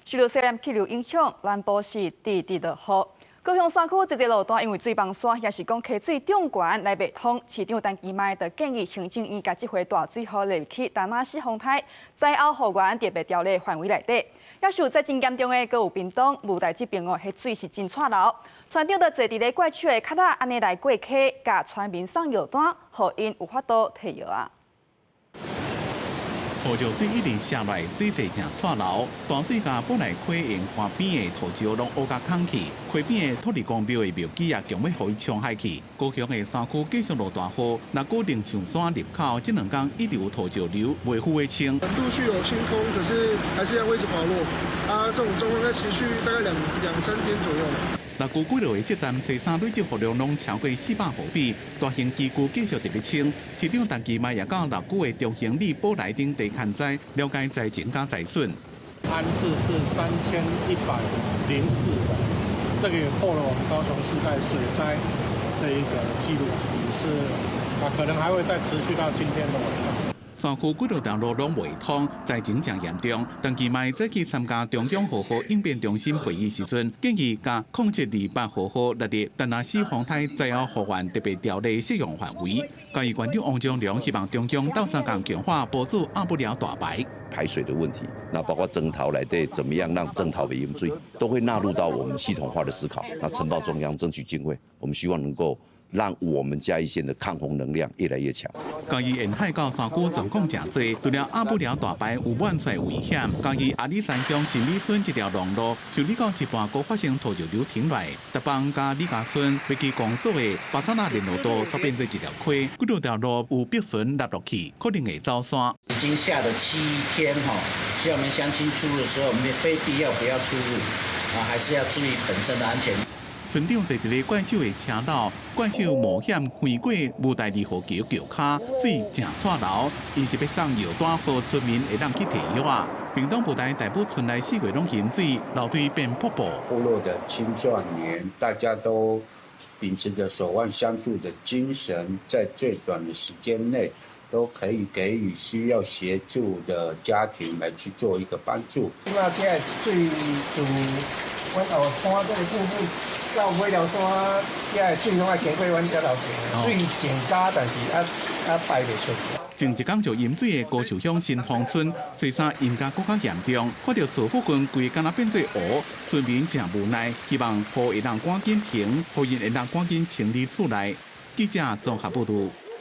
受著西南氣流影響，南部是直直落雨。高雄山區濟濟路段因為水崩山，抑是講溪水漲懸來袂通。市長陳其邁就建議行政院共這回大水雨列入去田納西風颱災後復原特別條例範圍內底。也受災真嚴重的，閣有屏東霧台這邊哦，彼水是真掣流。村長就坐佇咧怪手的跤仔，按呢來過溪，共村民送藥單，予𪜶有法度提藥仔。土石水一直下來，水勢誠掣流，大水共本來溪沿岸邊的土石攏烏共空去，溪邊的土地公廟的廟基也強欲予伊沖海去。高雄的山區繼續落大雨，若閣靈樹山入口，這兩工一直有土石流，袂赴會清。陸續有清空，可是還是會一直滑落。啊，這種狀況應該持續大概兩三天左右。六區幾落个這站，初三累積雨量攏超過400毫米，大型機具繼續佇咧清。市長陳其邁也到六區的中興里、寶來等地勘災，了解災情佮災損。安置是3104人，這個也破了我們高雄市在水災這一個紀錄，是啊，可能還會再持續到今天的晚上。山區幾落條路攏袂通，災情誠嚴重。陳其邁早起參加中央雨後應變中心會議時陣，建議共0728雨後列入田納西風颱災後復原特別條例適用範圍。嘉義縣長王章龍希望中央鬥相共強化補助鴨母寮大排排水的問題，那包括征頭來對，怎麼樣讓征頭袂淹水，都會納入到我們系統化的思考。那呈報中央爭取經費，我們希望能夠讓我們嘉義縣的抗洪能量越來越強。嘉義沿海到山區狀況誠濟，除了鴨母寮大排有滿出危險，嘉義阿里山鄉新里村這條農路修理到一半，閣發生土石流停來。達邦佮李家村欲去公所的巴沙那聯絡道，煞變做一條溪，幾落條路有逼損落落去，可能會走山。已經下了7天哈，希望我們鄉親出入的時候，非必要不要出入，啊，還是要注意本身的安全。村長坐佇咧怪手的車斗，怪手冒險橫過霧台二號橋橋跤，水誠掣流，伊是欲送藥單，予村民會當去提藥仔。屏東霧台大埔村內四月攏淹水，流水變瀑布。部落的青壯年，大家都秉持着守望相助的精神，在最短的時間內，都可以給予需要協助的家庭來去做一個幫助。這擺這个水自阮後山這个部分到尾寮山，這个水攏愛經過阮遮頭前，水增加，但是啊排袂出。前一工就淹水的高樹鄉新豐村，初三淹甲閣較嚴重，看著厝附近規敢若變做湖，村民誠無奈，希望雨會當趕緊停，予𪜶會當趕緊清理厝內。記者綜合報導。